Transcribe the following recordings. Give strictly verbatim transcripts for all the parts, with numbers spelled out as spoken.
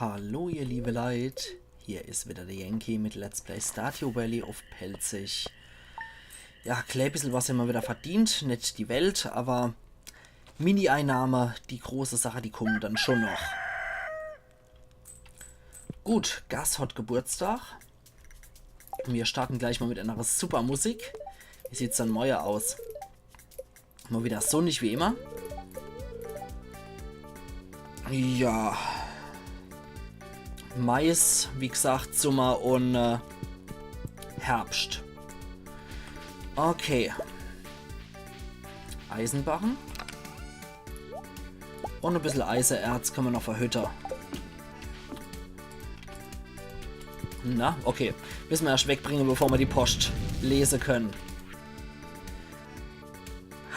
Hallo ihr liebe Leit, hier is wieder der Yankee mit Let's Play Stardew Valley uff Pälzisch. Ja, klä bissel was hämmer wieder verdient, net die Welt, awwer Mini-Einnahme, die große Sache, die kummen dann schon noch. Gut, Gus hat Geburtstag. Mir starten gleich mal mit einer super Musik. Wie sieht's dann morje aus? Mal wieder sonnig wie immer. Ja. Mais, wie gesagt, Summer un äh, Herbscht. Okay. Eisenbarren. Un e bissel Eiseerz könne mer noch verhütte. Na, okay. Müsse mer erscht wegbringe, bevor mer die Post lese könne.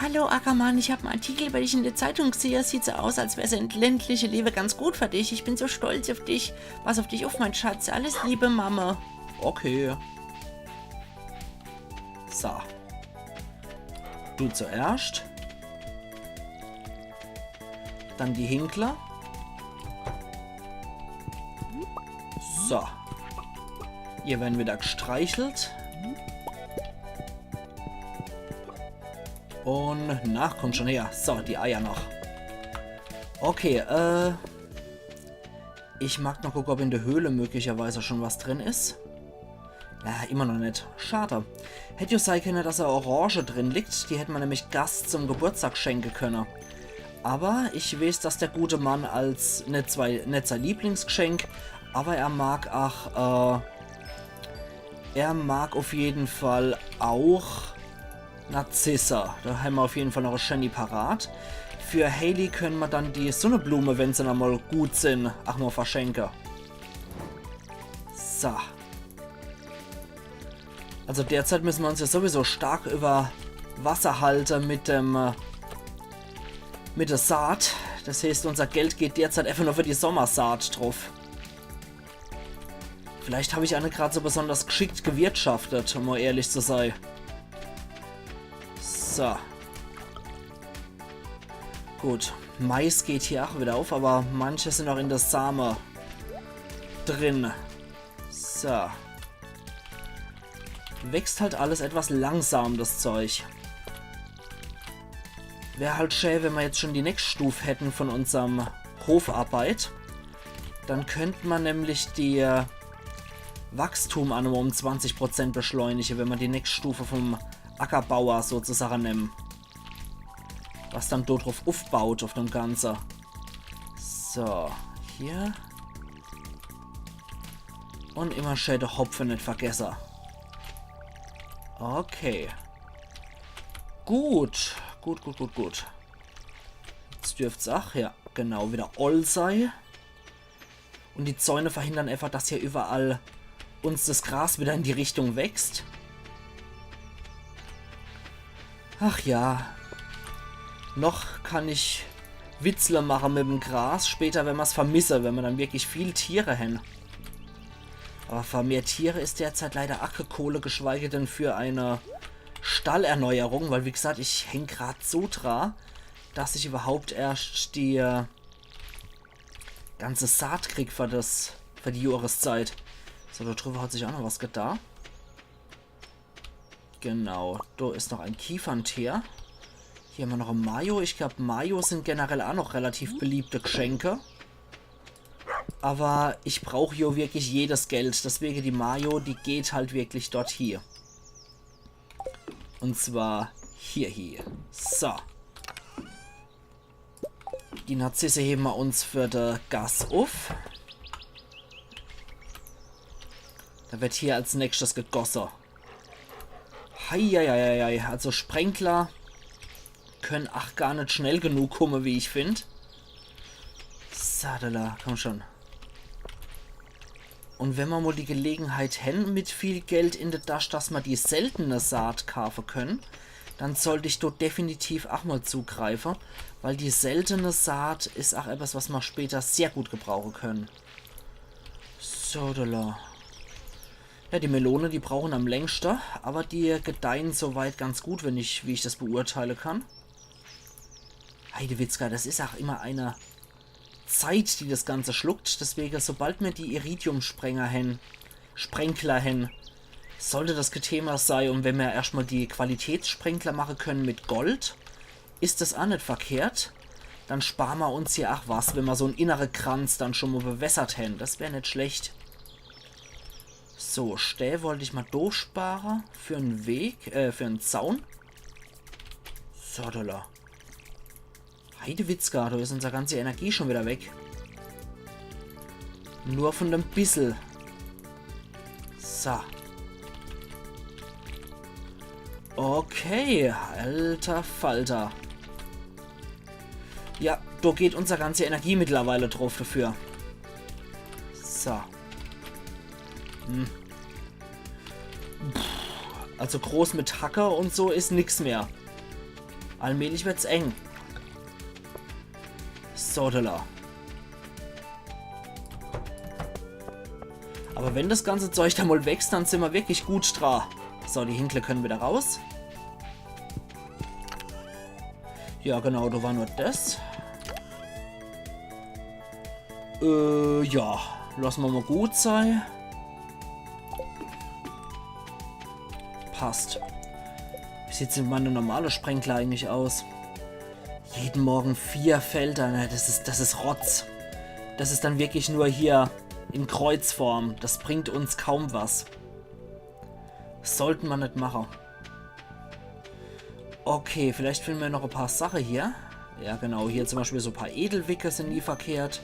Hallo Ackermann, ich hab en Artikel über dich in der Zeitung gesehen. Sieht so aus, als wär's ländliche Leben ganz gut für dich. Ich bin so stolz auf dich. Pass auf dich auf, mein Schatz. Alles Liebe, Mama. Okay. So. Du zuerscht. Dann die Hinkler. So. Ihr werre wieder gstreichelt. Un na, kommt schon her. So, die Eier noch. Okay, äh. Ich mag noch gucke, ob in der Höhle möglicherweise schon was drin is. Ja, immer noch net. Schade. Hätt jo sei könne, dass e Orange drin liegt. Die hätt mer nämlich Gus zum Geburtstag schenke könne. Awwer ich weeß, dass der gute Mann als net, zwar net sei Lieblingsgeschenk, awwer er mag ach, äh, er mag auf jeden Fall auch Narzisse. Da hämmer auf jeden Fall noch e Schenni parat. Für Haley könne mer dann die Sunneblume, wenn se dann mal gut sin, ach mal verschenke. So. Also derzeit müsse mer uns ja sowieso stark über Wasser halte mit dem, äh, mit der Saat. Das heißt, unser Geld geht derzeit einfach nur für die Sommersaat drauf. Vielleicht hab ich eine grad so besonders geschickt gewirtschaftet, um mal ehrlich zu sei. So. Gut. Mais geht hier ach wieder auf, aber manche sin noch in der Same drin. So. Wächst halt alles etwas langsam, das Zeug. Wär halt schä, wenn mer jetzt schon die nächst Stuf hätten von unserm Hofarbeit. Dann könnt mer nämlich die, äh, Wachstum ach nochmal um zwanzig Prozent beschleunige, wenn mer die nächst Stufe vom Ackerbauer sozusagen nehmen. Was dann dort drauf aufbaut, auf dem Ganze. So, hier. Un immer schä de Hopfe net vergesse. Okay. Gut. Gut, gut, gut, gut. Jetzt dürft's ach, ja, genau, wieder oll sei. Un die Zäune verhindern einfach, dass hier überall uns das Gras wieder in die Richtung wächst. Ach ja. Noch kann ich Witzle mache mit'm Gras. Später, wenn mer's vermisse, wenn mer dann wirklich viel Tiere hän. Aber für mehr Tiere is derzeit leider ach kä Kohle, geschweige denn für eine Stallerneuerung, weil wie gesagt, ich häng grad so dra, dass ich überhaupt erscht die, äh, ganze Saat krieg für das, für die Johreszeit. So, da drüber hat sich auch noch was getan. Genau, da is noch ein Kiefernteer. Hier hämmer noch e Mayo. Ich glaub, Mayo sind generell auch noch relativ beliebte Geschenke. Aber ich brauch jo wirklich jedes Geld. Deswege die Mayo, die geht halt wirklich dort hier. Und zwar hier, hier. So. Die Narzisse hewe mer uns für de Gas uff. Da wird hier als nächstes gegosse. Heieieiei, also Sprenkler können ach gar net schnell genug kumme, wie ich find. Sadala, komm schon. Und wenn mer mol die Gelegenheit hän, mit viel Geld in de Tasch, dass mer die seltene Saat kaafe können, dann sollt ich dort definitiv ach mol zugreife, weil die seltene Saat is ach etwas, was mer später sehr gut gebrauche können. So, da la. Ja, die Melone, die brauchen am längste, aber die gedeihen soweit ganz gut, wenn ich, wie ich das beurteile kann. Heidewitzka, das is ach immer eine Zeit, die das Ganze schluckt. Deswege, sobald mir die Iridium-Sprenger hen, Sprenkler hen, sollte das kä Thema sei. Und wenn mir erscht mal die Qualitätssprenkler mache könne mit Gold, is das ach net verkehrt. Dann spare mer uns hier ach was, wenn mer so en innere Kranz dann schon mal bewässert hen. Das wär net schlecht. So, Stää wollt ich mal durchspare. Für en Weg, äh, für en Zaun. So, do la. Heidewitzka, do is unser ganze Energie schon wieder weg. Nur von dem bissel. So. Okay, alter Falter. Ja, do geht unser ganze Energie mittlerweile drauf dafür. So. Hm. Pff, also groß mit Hacke und so is nix mehr. Allmählich wird's eng. So, do la. Aber wenn das ganze Zeug da mal wächst, dann sin mer wirklich gut dra. So, die Hinkle können wieder raus. Ja, genau, do war nur das. Äh, ja. Lass mer mal gut sei. Passt. Wie sieht's mit meine normale Sprenkler eigentlich aus? Jeden Morgen vier Felder, ne, das is, das is Rotz. Das is dann wirklich nur hier in Kreuzform. Das bringt uns kaum was. Sollten mer net mache. Okay, vielleicht finden mer noch e paar Sache hier. Ja, genau, hier zum Beispiel so e paar Edelwicke sin nie verkehrt.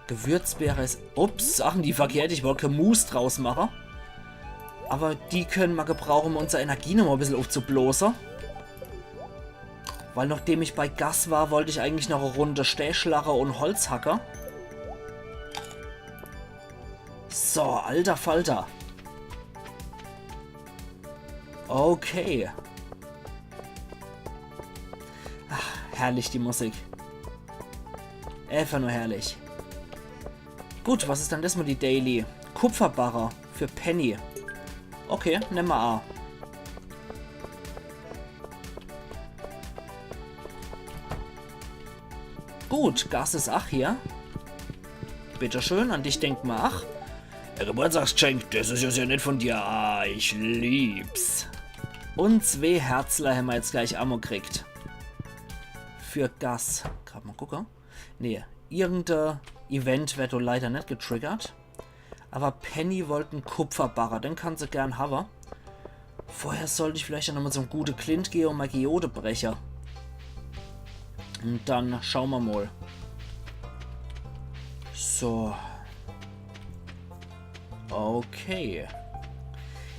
Gewürzbeere is, ups, Sachen nie verkehrt. Ich wollt kä Mus draus mache. Aber die können mer gebrauche, um unser Energie noch mal e bissel aufzubloße. Weil nachdem ich bei Gas war, wollt ich eigentlich noch e Runde Stääschlache und Holz hacke. So, alter Falter. Okay. Ach, herrlich die Musik. Einfach nur herrlich. Gut, was is dann das mal die Daily? Kupferbarre für Penny. Okay, nemm mer a. Gut, Gas is ach hier. Bitteschön, an dich denkt mer ach. E Geburtstagsgeschenk, das is ja sehr nett von dir. Ah, ich lieb's. Und zwee Herzler hämmer jetzt gleich amo kriegt. Für Gas. Grad mal gucke. Nee, irgende Event wird do leider net getriggert. Aber Penny wollt en Kupferbarre, den kann se gern hawe. Vorher sollt ich vielleicht noch mal zum gute Clint gehe und mal Geode breche. Und dann schau mer mal. So. Okay.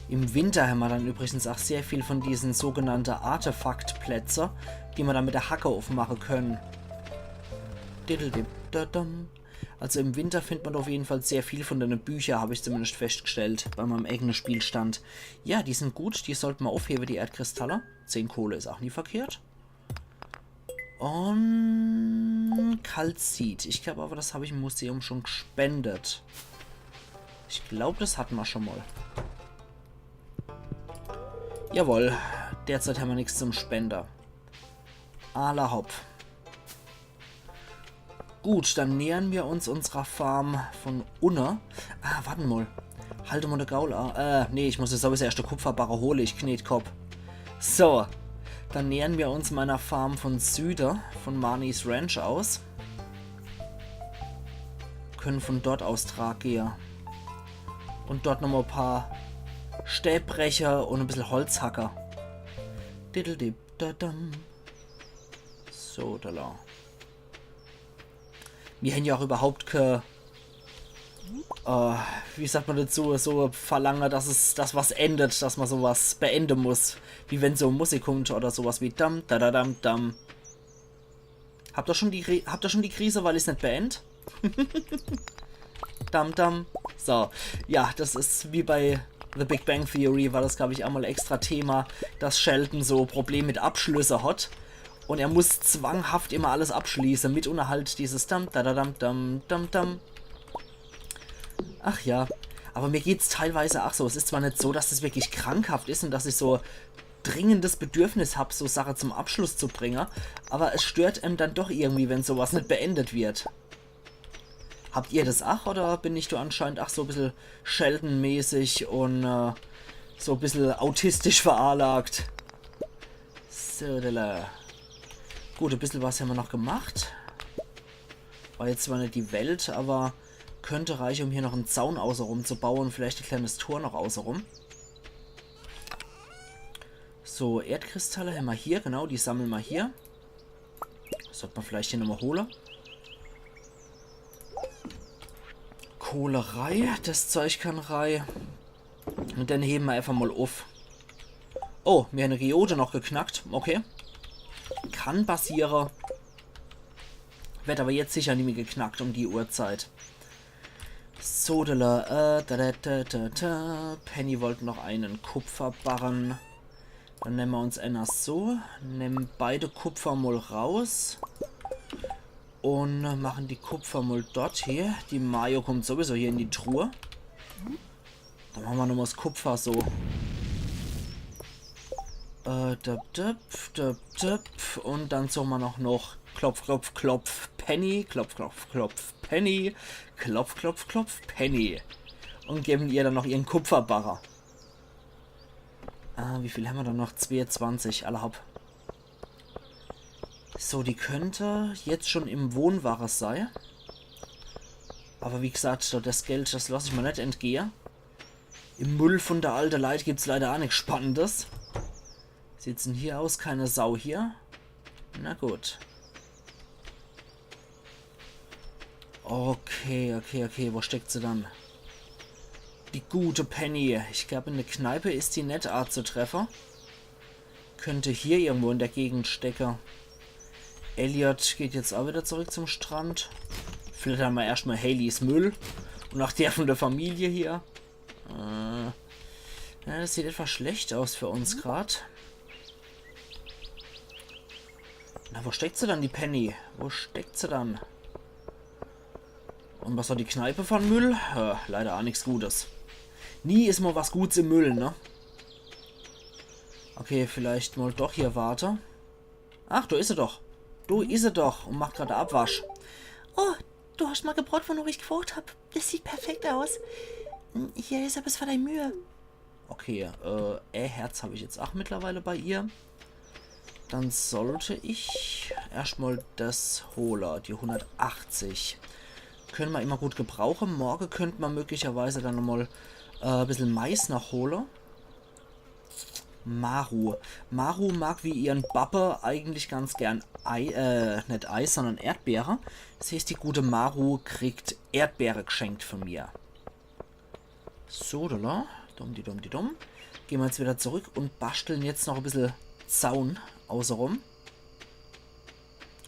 Im Winter hämmer dann übrigens ach sehr viel von diesen sogenannte Artefaktplätze, die mer dann mit der Hacke aufmache können. Diddle-dip-da-dum. Also im Winter findet mer auf jeden Fall sehr viel von dene Bücher, hab ich zumindest festgestellt bei meinem eigene Spielstand. Ja, die sin gut, die sollt mer aufhebe, die Erdkristalle. Zehn Kohle is ach nie verkehrt. Und Calcit. Ich glaub aber, das hab ich im Museum schon gespendet. Ich glaub, das hatten mer schon mal. Jawohl, derzeit hämmer nix zum Spende. Alla hopp. Gut, dann nähern mer uns unserer Farm von unne. Ah, warte mal. Halt mal de Gaul a. Äh, nee, ich muss jetzt sowieso erscht de Kupferbarre hole, ich Knetkopp. So, dann nähern mer uns meiner Farm von Süde, von Marnie's Ranch aus. Können von dort aus dra gehe. Und dort noch mal e paar Stää breche und e bissel Holz hacke. Diddle-dip-da-dum. So, do la. Mir hän ja auch überhaupt ke, äh, wie sagt man dazu, so Verlange, dass es, dass was endet, dass man sowas beende muss. Wie wenn so Musik kommt oder sowas wie dam, da, da, dam, dam. Habt ihr schon die Kri-, habt ihr schon die Krise, weil ich's net beend? Dam, dam. So, ja, das is wie bei The Big Bang Theory, war das, glaub ich, einmal extra Thema, dass Sheldon so Probleme mit Abschlüsse hat. Und er muss zwanghaft immer alles abschließen, mitunter halt dieses dam, da, da, dam, dam, dam, dam. Ach ja, aber mir geht's teilweise auch so. Es ist zwar nicht so, dass es wirklich krankhaft ist und dass ich so dringendes Bedürfnis hab, so Sache zum Abschluss zu bringen, aber es stört em dann doch irgendwie, wenn sowas nicht beendet wird. Habt ihr das ach oder bin ich do anscheinend ach so e bissel Sheldon-mäßig un äh, so e bissel autistisch veranlagt? So, dala. Gut, e bissel was hämmer noch gemacht. War jetzt zwar net die Welt, awwer könnt reiche, um hier noch en Zaun außerum zu baue un vielleicht e kleines Tor noch außerum. So, Erdkristalle hämmer hier, genau, die sammle mer hier. Sollt mer vielleicht hier nochmol hole. Kohlerei, das Zeug kann rei. Un dann hewe mer einfach mol uff. Oh, mir hän e Geode noch geknackt. Okay. Kann passiere. Werd awwer jetzt sicher nimmi geknackt um die Uhrzeit. Sodele, äh, da, da, da, da, da. Penny wollt noch en Kupferbarre. Dann nemme mer uns ener so. Nemme beide Kupfer mol raus. Un mache die Kupfer mol dort hie. Die Mayo kommt sowieso hier in die Truhe. Dann mache mer nochmol das Kupfer so. Äh, döp, döp, döp, döp. Un dann suche mer noch, noch Klopf, Klopf, Klopf, Penny. Klopf, Klopf, Klopf, Penny. Klopf, Klopf, Klopf, Penny. Un gewe ihr dann noch ihren Kupferbarre. Ah, wie viel hämmer dann noch? Zweeunzwanzig, alla hopp. So, die könnt jetzt schon im Wohnwache sei. Awwer wie gesagt, so das Geld, das loss ich mer net entgehe. Im Müll vun de alte Leit gibt's leider ach nix Spannendes. Sieht's dann hier aus? Keine Sau hier. Na gut. Okay, okay, okay. Wo steckt se dann? Die gute Penny. Ich glaab, in de Kneipe is die net aa zu treffe. Könnt hier irgendwo in de Gegend stecke. Elliot geht jetzt ach wieder zurück zum Strand. Vielleicht hämmer mal erscht mal Haleys Müll. Un ach der vun de Familie hier. Äh, ja, das sieht etwas schlecht aus für uns grad. Na, wo steckt se dann, die Penny? Wo steckt se dann? Un was hat die Kneipe von Müll? Äh, leider ach nix Gutes. Nie is mal was Guts im Müll, ne? Okay, vielleicht mal doch hier warte. Ach, do is se doch. Do is se doch un macht grad Abwasch. Oh, du hast mal gebraut, wonach ich gefrocht hab. Das sieht perfekt aus. Hier is etwas für dei Mühe. Okay, äh, e Herz hab ich jetzt ach mittlerweile bei ihr. Dann sollt ich erscht mal das hole, die hundertachtzig. Könne ma immer gut gebrauche. Morge könnt ma möglicherweise dann nochmal, äh, e bissel Mais nachhole. Maru. Maru mag wie ihren Babbe eigentlich ganz gern Ei, äh, net Eis, sondern Erdbeere. Das heeßt, die gute Maru kriegt Erdbeere gschenkt von mir. So, da, da. Dumm, die dumm, die dumm. Gehn ma jetzt wieder zurück un baschteln jetzt noch e bissel Zaun außerum.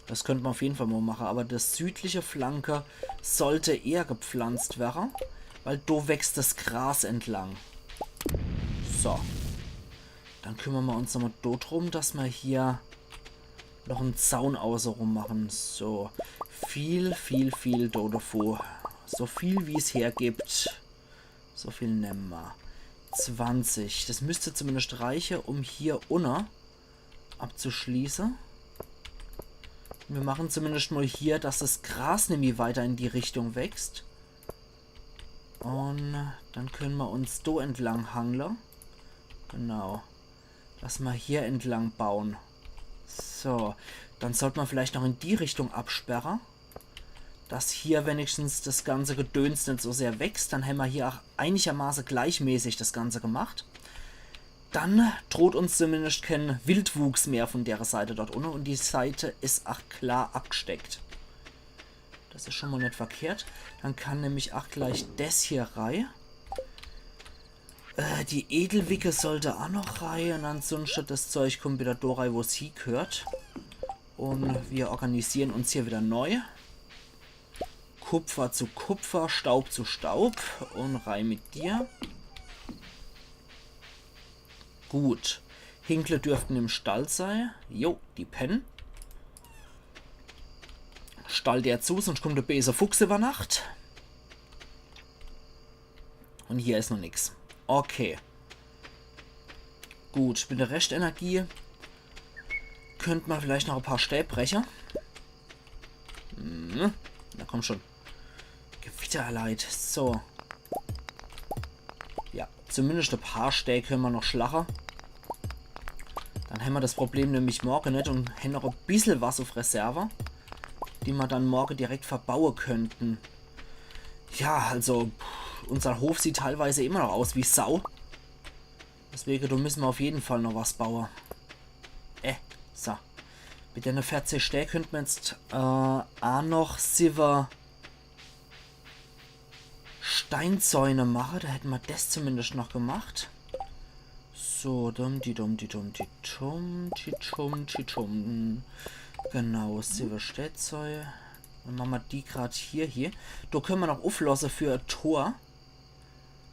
Das könnt ma auf jeden Fall mal mache, aber das südliche Flanke sollte eher gepflanzt werre, weil do wächst das Gras entlang. So. Dann kümmern ma uns nochmal do drum, dass ma hier noch en Zaun außerum machen. So. Viel, viel, viel do davor. So viel, wie's hergibt. So viel nemme ma. Zwanzig. Das müsst zumindest reiche, um hier unne abzuschließe. Wir machen zumindest mal hier, dass das Gras nämlich weiter in die Richtung wächst. Un dann könne ma uns do entlang hangle. Genau. Dass ma hier entlang bauen. So. Dann sollt ma vielleicht noch in die Richtung absperre. Dass hier wenigstens das ganze Gedöns net so sehr wächst. Dann hämmer hier ach einigermaße gleichmäßig das Ganze gemacht. Dann droht uns zumindest kein Wildwuchs mehr von dere Seite dort unne. Un die Seite is ach klar abgsteckt. Das is schon mal net verkehrt. Dann kann nämlich ach gleich des hier rei. Äh, die Edelwicke sollte ach noch rei. Un ansunschte das Zeug kommt wieder do rei, wo's hiegehört. Un wir organisieren uns hier wieder neu. Kupfer zu Kupfer, Staub zu Staub. Un rei mit dir. Gut. Hinkle dürften im Stall sei. Jo, die penne. Stall der zu, sonst kommt der böse Fuchs über Nacht. Un hier is noch nix. Okay. Gut, mit der Reschtenergie könnt ma vielleicht noch e paar Stäb breche. Hm, na komm schon. Alter, Leit. So. Ja, zumindescht e paar Stää könne mer noch schlache. Dann hämmer des Problem nämlich morge net un hämmer noch e bissel was uff Reserve, die mer dann morge direkt verbaue könnten. Ja, also, pff, unser Hof sieht teilweise immer noch aus wie Sau. Deswege, do müsse mer uff jeden Fall noch was baue. Äh, so. Mit denne verzeh Stää könnt mer jetzt, äh, aa noch siwwe Steinzäune mache. Do hätte mer des zumindescht noch gemacht. So, dum, di dum, di dum, di dum, di dum, di dum. Genau, siwwe Steinzäune. Dann mache mer die grad hier, hier. Do könne mer noch ufflosse für e Tor.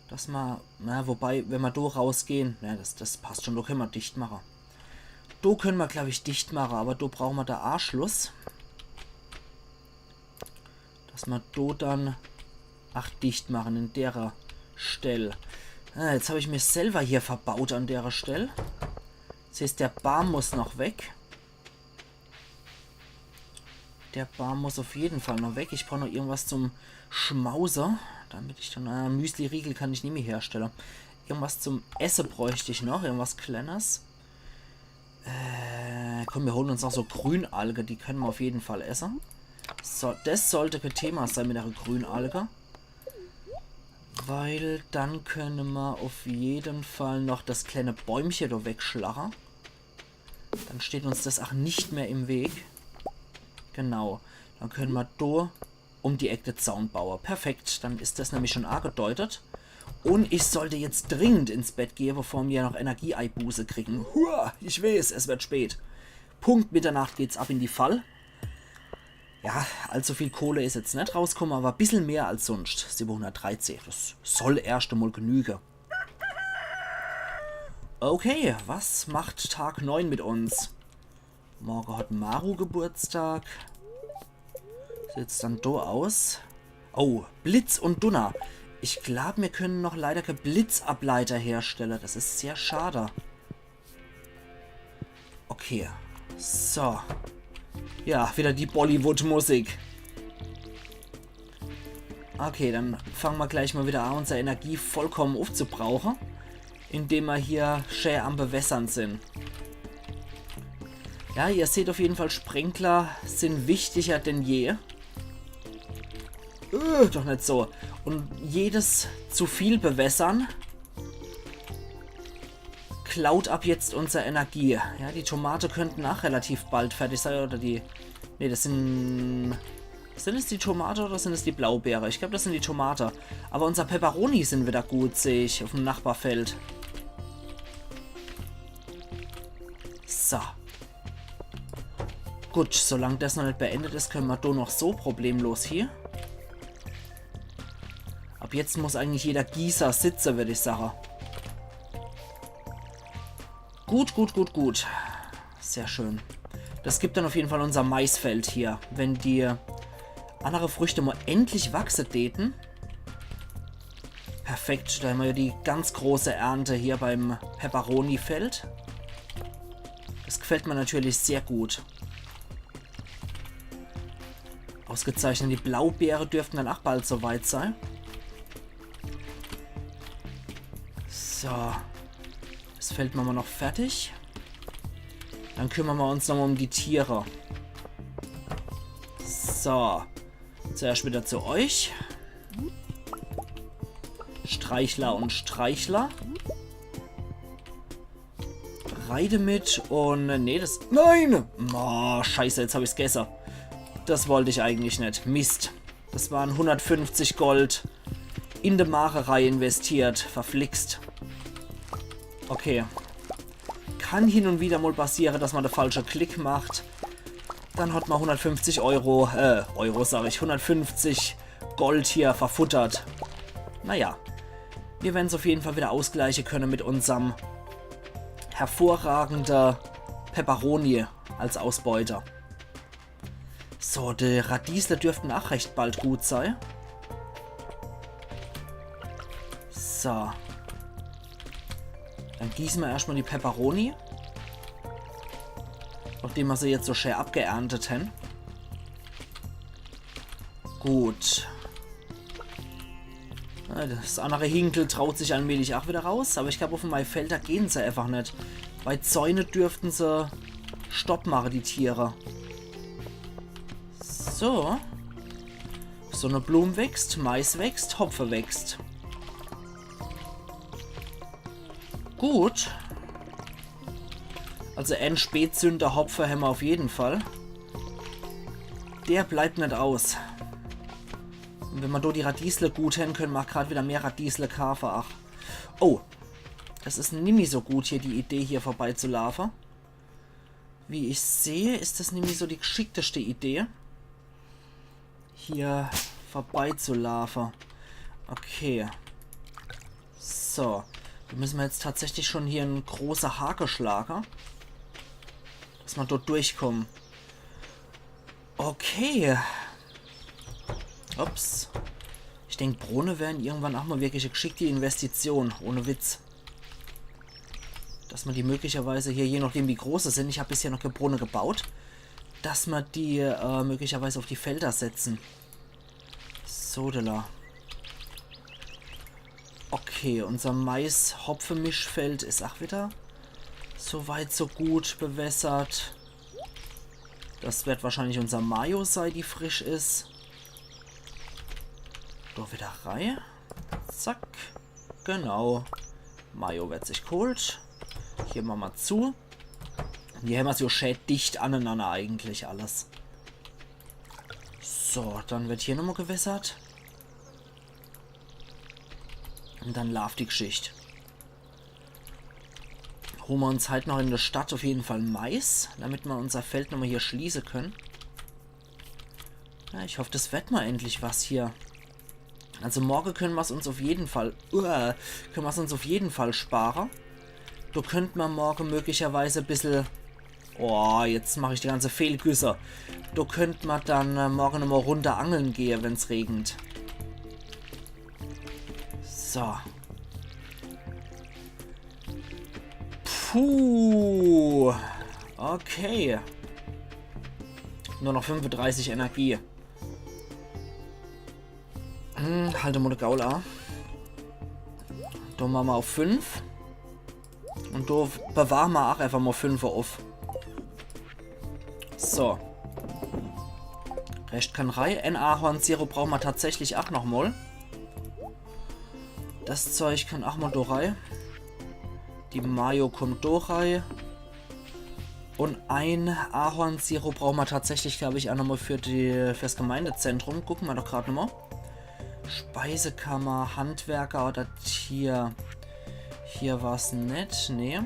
Dass mer, na, wobei, wenn mer do rausgehn, na, des, des passt schun, do könne mer dicht mache. Do könne mer, glaab ich, dicht mache, awwer do brauche mer de Aaschluss. Dass mer do dann aa dicht mache in dere Stell. Ah, jetzt hab ich mer selwer hier verbaut an dere Stell. Des heeßt, de Baam muss noch weg. De Baam muss uff jeden Fall noch weg. Ich brauch noch irgendwas zum Schmause, damit ich dann, äh, Müsli-Riegel kann ich nimmi herstelle. Irgendwas zum Esse bräucht ich noch, irgendwas Klennes. Äh, komm, mir hole uns noch so Grünalge, die könne mer uff jeden Fall esse. So, des sollt kee Thema sei mit dere Grünalge. Weil dann könne mer uff jeden Fall noch des klenne Bäumche do wegschlache. Dann steht uns des aa net mehr im Weg. Genau. Dann könne mer do um die Eck de Zaun baue. Perfekt, dann is des nämlich schun aagedeutet. Un ich sollt jetzt dringend ins Bett gehe, bevor mer noch Energieeinbuße kriegen. Hua, ich weeß, es werd spät. Punkt Mitternacht geht's ab in die Fall. Ja, allzu viel Kohle is jetzt net rauskomme, awwer e bissel mehr als sunscht. Siwwehunnertdreizeh, des soll erscht emol genüge. Okay, was macht Tag neun mit uns? Morge hat Maru Geburtstag. Sieht's dann do aus? Oh, Blitz un Dunner. Ich glaab, mir könne noch leider kee Blitzableiter herstelle. Des is sehr schade. Okay. So. Ja, widder die Bollywood-Musik. Okay, dann fange mer gleich mol widder aa, unser Energie vollkomme uffzubrauche, indem mer hier schä am Bewässere sin. Ja, ihr seht uff jeden Fall, Sprenkler sin wichtiger denn je. Äh, doch net so. Un jedes zu viel Bewässere klaut ab jetzt unser Energie. Ja, die Tomate könnten aa relativ bald fertig sei, oder die... Nee, des sin... Sin es die Tomate oder sin es die Blaubeere? Ich glaab, des sin die Tomate. Awwer unser Peperoni sin widder gut, seh ich, uff'm Nachbarfeld. So. Gut, solang des noch net beendet is, könne mer do noch so problemlos hier. Ab jetzt muss eigentlich jeder Gießer sitze, würd ich sage. Gut, gut, gut, gut. Sehr schön. Des gibt dann uff jeden Fall unser Maisfeld hier, wenn die annere Früchte mol endlich wachse däten. Perfekt, do hämmer jo die ganz große Ernte hier beim Peperoni-Feld. Des gefällt mer natürlich sehr gut. Ausgezeichnet, die Blaubeere dürften dann aa bald so weit sei. So. Des Feld mache mer noch fertig. Dann kümmere mer uns nochmol um die Tiere. So. Zuerscht widder zu euch. Streichler un Streichler. Reite mit un, nee, des... Nein! Oh, Scheiße, jetzt hab ich's gesse. Des wollt ich eigentlich net. Mist. Des waren hundertfünfzig Gold in de Macherei investiert. Verflixt. Okay. Kann hin un widder mol passiere, dass mer de falsche Klick macht. Dann hat mer hundertfünfzig Euro, äh, Euro sag ich, hundertfünfzig Gold hier verfuttert. Naja. Mir werden's uff jeden Fall widder ausgleiche könne mit unserm hervorragende Peperoni als Ausbeute. So, die Radiesle dürften aa recht bald gut sei. So. Dann gieße mer erscht mol die Peperoni. Nachdem mer se jetzt so schä abgeerntet hen. Gut. Äh, das annere Hinkel traut sich allmählich ach wieder raus, aber ich glaub, uff mei Felder gehn se einfach net. Bei Zäune dürften se Stopp mache, die Tiere. So. Sonneblum wächst, Mais wächst, Hopfe wächst. Gut. Also en Spätsünderhopfe hämmer uff jeden Fall. Der bleibt net aus. Un wenn mer do die Radiesle gut hän, könne mer ach grad wieder mehr Radiesle kaafe. Ach. Oh. Das is nimmi so gut hier, die Idee, hier vorbeizulaafe. Wie ich seh, is das nimmi so die g'schickteste Idee, hier vorbeizulaafe. Okay. So. Do müsse mer jetzt tatsächlich schon hier en große Hake schlage. Dass mer dort durchkomme. Okay. Ups. Ich denk, Brunne wären irgendwann ach mal wirklich e g'schickti Investition. Ohne Witz. Dass mer die möglicherweise hier, je nachdem wie groß se sin, ich hab bisher noch kee Brunne gebaut, dass mer die, äh, möglicherweise uff die Felder setzen. Sodala. Okay, unser Mais-Hopfe-Mischfeld is ach wieder so weit, so gut bewässert. Das werd wahrscheinlich unser Mayo sei, die frisch is. Do wieder rei. Zack. Genau. Mayo werd sich geholt. Hier mache mer zu. Hier hämmer's jo schä dicht anenanner eigentlich alles. So, dann werd hier nochmal gewässert. Un dann laaft die G'schicht. Hole mer uns halt noch in de Stadt uff jeden Fall Mais, damit mer unser Feld nochmal hier schließe könne. Ja, ich hoff, das werd mal endlich was hier. Also morge könne mer's uns uff jeden Fall, uah, könne mer's uns uff jeden Fall spare. Do könnt mer morge möglicherweise e bissel, oh, jetzt mach ich die ganze Fehlgüsse. Do könnt mer dann, äh, morge nochmal e Runde angle gehe, wenn's regent. So. Puh. Okay. Nur noch fünfunddreißig Energie. Hm, halt mal de Gaul a. Do mache mer uff fünf. Un do bewahre mer ach einfach mal fünfe uff. So. Rescht kann rei. En Ahornsirup brauche mer tatsächlich ach nochmal. Das Zeug kann ach mal do rei. Die Mayo kommt do rei. Un en Ahornsirup brauche mer tatsächlich, glaub ich, ach nochmal für die, fürs Gemeindezentrum. Gucke mer doch grad nochmal. Speisekammer, Handwerker oder Tier. Hier war's net, nee.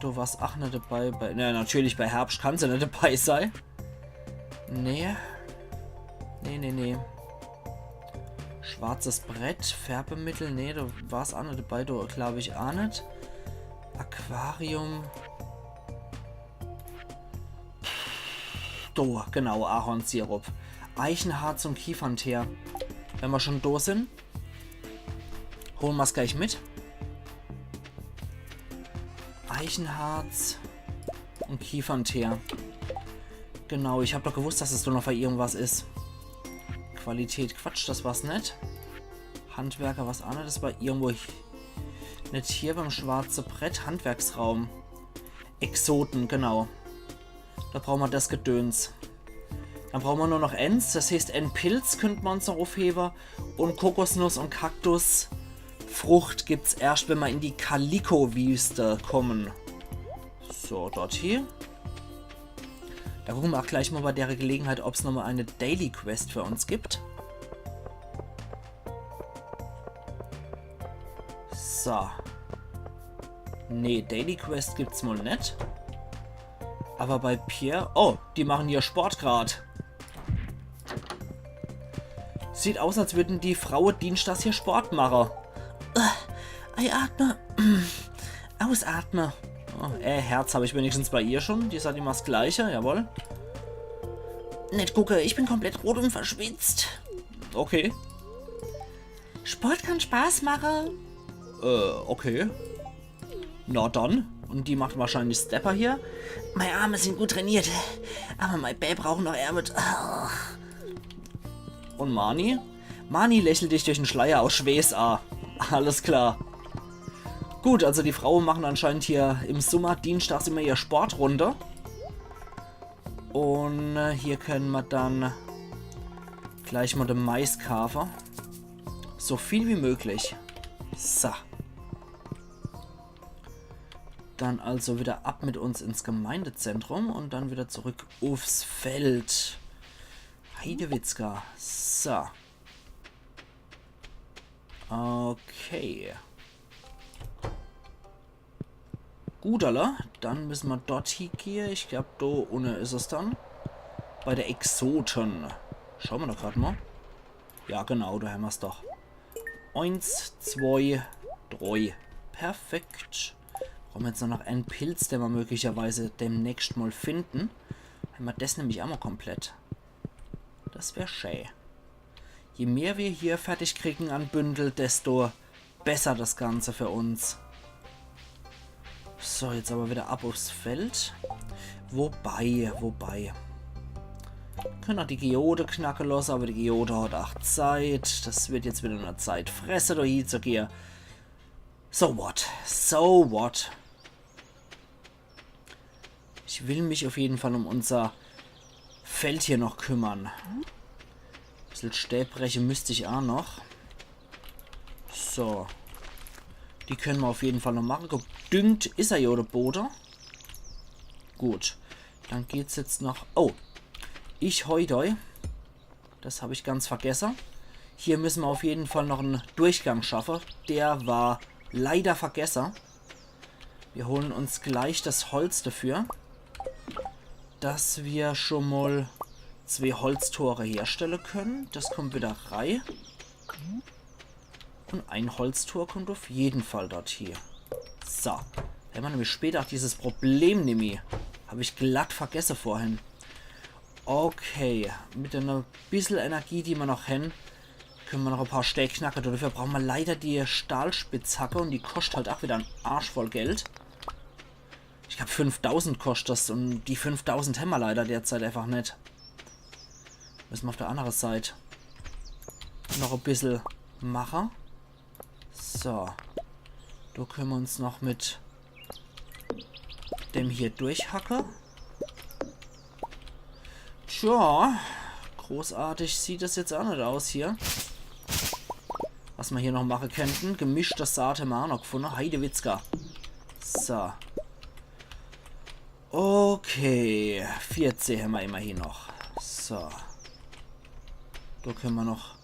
Do war's ach net dabei. Bei, na, natürlich, bei Herbscht kann's jo net dabei sei. Nee. Nee, nee, nee. Schwarzes Brett, Färbemittel, nee, do war's ach net dabei, do glaub ich ach net. Aquarium. Do, genau, Ahornsirup. Eichenharz un Kiefernteer. Wenn mer schon do sin, hole mer's gleich mit. Eichenharz un Kiefernteer. Genau, ich hab doch gewusst, dass es do noch bei irgendwas is. Qualität, Quatsch, das war's net. Handwerker, was anneres, das war irgendwo hi-, net hier beim schwarze Brett, Handwerksraum. Exoten, genau. Do brauche mer das Gedöns. Dann brauche mer nur noch ens, das heeßt, en Pilz könnt mer uns noch uffhewe. Un Kokosnuss un Kaktusfrucht gibt's erscht, wenn mer in die Kaliko-Wüste kommen. So, dort hie. Do gucke mer ach gleich mal bei dere Gelegenheit, ob's nochmal e Daily Quest für uns gibt. So. Nee, Daily Quest gibt's mal net. Aber bei Pierre... Oh, die machen hier Sport grad. Sieht aus, als würden die Fraue dienstags hier Sport mache. Äh, einatme. Ausatme. Oh, äh, Herz hab ich wenigstens bei ihr schon. Die is halt immer 's Gleiche, jawohl. Net gucke, ich bin komplett rot und verschwitzt. Okay. Sport kann Spaß mache. Äh, okay. Na dann. Und die macht wahrscheinlich Stepper hier. Mei Arme sind gut trainiert, aber mei Bää brauchen noch Ärmel. Ach. Und Marnie? Marnie lächelt dich durch en Schleier aus Schweeß a. Alles klar. Gut, also die Fraue mache anscheinend hier im Summer dienstags immer ihr Sportrunde. Un äh, hier kenne mer dann gleich mol de Mais kaafe. So viel wie möglich. So. Dann also wieder ab mit uns ins Gemeindezentrum un dann wieder zurück uffs Feld. Heidewitzka. So. Okay. Gut, alla. Dann misse mer dort hiegehe. Ich glaab, do unne is es dann. Bei de Exoten. Schaue mer doch grad mol. Ja, genau, do hämmer's doch. Eens, zwei, drei. Perfekt. Brauche mer jetzt nur noch en Pilz, den mer möglicherweise demnächst mol finde. Hämmer des nämlich aa mol komplett. Des wär schää. Je mehr mer hier fertig kriegen an Bündel, desto besser des Ganze für uns. So, jetzt awwer wieder ab uffs Feld. Wobei, wobei. Kenne aa die Geode knacke losse, awwer die Geode hat aa Zeit. Des wird jetzt wieder e Zeitfresse, do hie zu gehe. So what? So what? Ich will mich uff jeden Fall um unser Feld hier noch kümmere. Bissel Stää breche müsst ich aa noch. So. Die kenne mer uff jeden Fall noch mache. Gedüngt is er jo, de Bode. Gut. Dann geht's jetzt noch. Oh. Ich heidei. Des hab ich ganz vergesse. Hier misse mer uff jeden Fall noch en Durchgang schaffe. Der war leider vergesse. Mir hole uns gleich des Holz dafür, dass mer schon mol zwee Holztore herstelle kenne. Des kommt wieder rei. Un e Holztor kommt uff jeden Fall dort hie. So. Hämmer nämlich später aa dieses Problem nimmi. Hab ich glatt vergesse vorhin. Okay. Mit e bissel Energie, die mer noch hän, kenne mer noch e paar Stää knacke. Dafür brauche mer leider die Stahlspitzhacke un die koscht halt aa wieder en Arsch voll Geld. Ich glaab, fünftausend koscht des un die fünftausend hämmer leider derzeit einfach net. Misse mer uff de annere Seit noch e bissel mache. So. Do kenne mer uns noch mit dem hier durchhacke. Tja, großartig sieht des jetzt aa net aus hier. Was mer hier noch mache kennten. Gemischte Saat hämmer aa noch gefunne. Heidewitzka. So. Okay. Vierzeh hämmer immerhin noch. So. Do kenne mer noch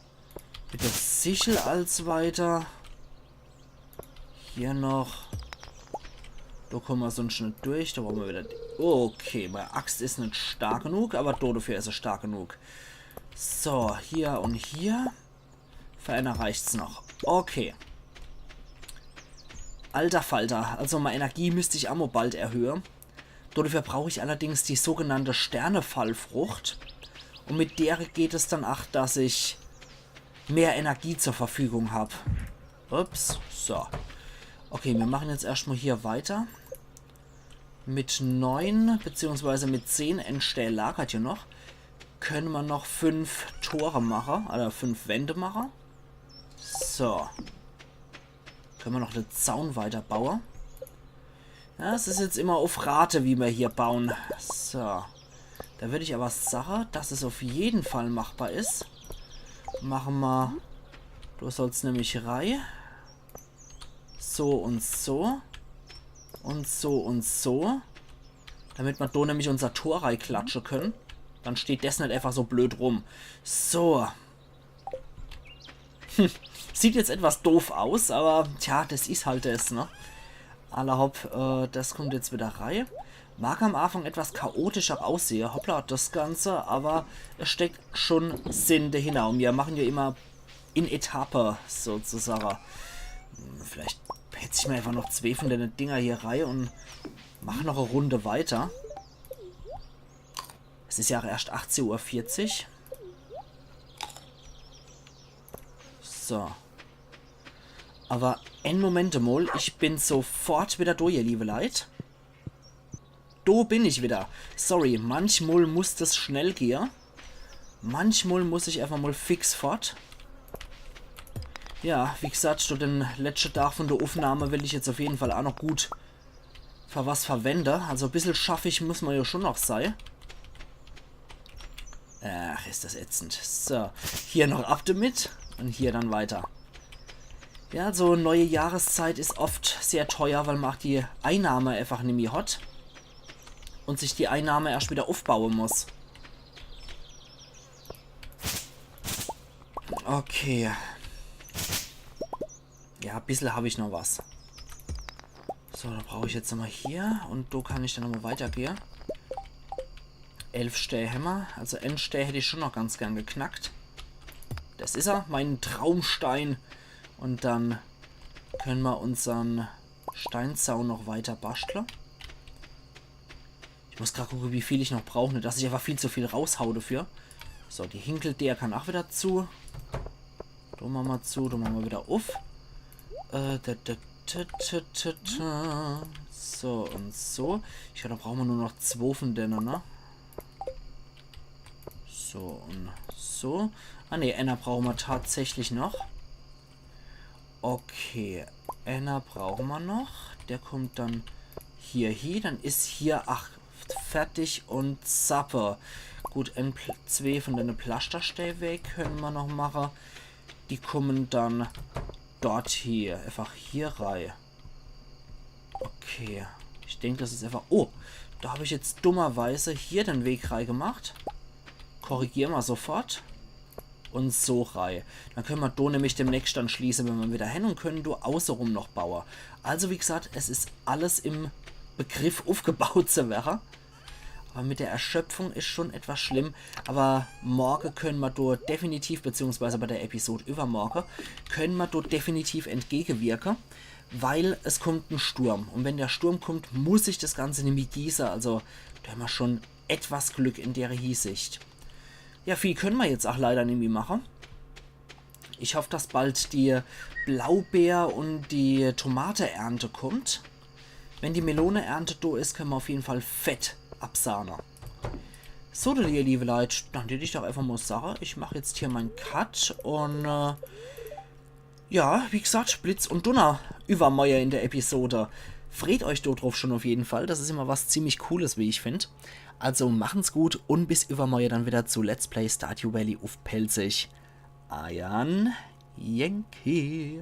mit de Sichel als weiter. Hier noch. Do komme mer sunscht net durch. Do brauche mer wieder die. Okay, mei Axt is net stark genug, awwer do dafür is se stark genug. So, hier un hier. Für eener reicht's noch. Okay. Alter Falter. Also mei Energie müsst ich aa mol bald erhöhe. Dafür brauch ich allerdings die sogenannte Sternefallfrucht. Un mit der geht es dann aa, dass ich mehr Energie zur Verfügung hab. Ups, so. Okay, mir mache jetzt erscht mol hier weiter. Mit neun beziehungsweise mit zehn Endstää lagert jo noch. Kenne mer noch fünf Tore mache, oder fünf Wände mache. So. Kenne mer noch de Zaun weiterbaue. Ja, es is jetzt immer uff Rate, wie mer hier baue. So. Do würd ich awwer sache, dass es uff jeden Fall machbar is. Mache mer. Do soll's nämlich rei. So un so. Un so un so. Damit mer do nämlich unser Tor reiklatsche kenne. Dann steht des net einfach so blöd rum. So. Hm. Sieht jetzt etwas doof aus, awwer tja, des is halt des, ne? Alla hopp, äh, des kommt jetzt wieder rei. Mag am Anfang etwas chaotischer aussehe, hoppla, des Ganze, awwer es steckt schon Sinn dahinner. Un mir mache jo immer in Etappe sozusage. Hm, vielleicht petz ich mer einfach noch zwee von dene Dinger hier rei un mach noch e Runde weiter. Es is jo aa erscht achtzeh Uhr vierzig. So. Awwer en Moment mol, ich bin sofort wieder do, ihr liewe Leit. Do bin ich wieder. Sorry, manchmol muss des schnell gehe. Manchmol muss ich einfach mol fix fort. Ja, wie gesagt, so den letschte Tag von der Aufnahme will ich jetzt auf jeden Fall auch noch gut für was verwende. Also e bissel schaffig muss man ja schon noch sei. Ach, ist das ätzend. So, hier noch ab damit und hier dann weiter. Ja, so neue Jahreszeit ist oft sehr teuer, weil man auch die Einnahme einfach nimmi hat und sich die Einnahme erst wieder aufbauen muss. Okay. Ja, e bissel hab ich noch was. So, dann brauch ich jetzt nochmal hier und do kann ich dann nochmal weitergehe. Elf Stää hämmer. Also en Stää hätt ich schon noch ganz gern geknackt. Das is er, mein Traumstein. Und dann können wir unseren Steinzaun noch weiter bastle. Ich muss grad gucke, wie viel ich noch brauch, ne, dass ich einfach viel zu viel raushau dafür. So, die Hinkel, der kann auch wieder zu. Do mache mer zu, do mache mer wieder uff. Äh, da, da, da, da, da, da. So und so. Ich glaub, da brauche mer nur noch zwo von denen, ne? So und so. Ah ne, einer brauche mer tatsächlich noch. Okay, einer brauche mer noch. Der kommt dann hier hie. Dann is hier, ach, fertig und zappe. Gut, en Pl-, zwee von dene Plasterstää weg können mer noch mache. Die kommen dann dort hier, einfach hier rei. Okay, ich denk, das is einfach... Oh, da hab ich jetzt dummerweise hier den Weg rei gemacht. Korrigiere mer sofort. Und so rei. Dann können mer do nämlich demnächst dann schließe, wenn mer wieder hen und können do außerum noch baue. Also wie gesagt, es is alles im Begriff, uffgebaut zu werre. Aber mit der Erschöpfung is schon etwas schlimm. Aber morge können mer do definitiv, beziehungsweise bei der Episode übermorge, können mer do definitiv entgegewirke, weil es kommt en Sturm. Und wenn der Sturm kommt, muss ich das Ganze nämlich gieße. Also do hämmer schon etwas Glück in der Hinsicht. Ja, viel können mer jetzt auch leider nimmi mache. Ich hoff, dass bald die Blaubeer- und die Tomateernte kommt. Wenn die Meloneernte do is, können mer auf jeden Fall fett absahne. So, ihr liebe Leit, dann tät ich doch einfach mal sage, ich mach jetzt hier mein Cut und, äh, ja, wie gesagt, Blitz und Dunner übermorge in der Episode. Freut euch do drauf schon auf jeden Fall. Das is immer was ziemlich Cooles, wie ich find. Also machen's gut und bis übermorge dann wieder zu Let's Play Stardew Valley uff Pälzisch. Eiern Yankee.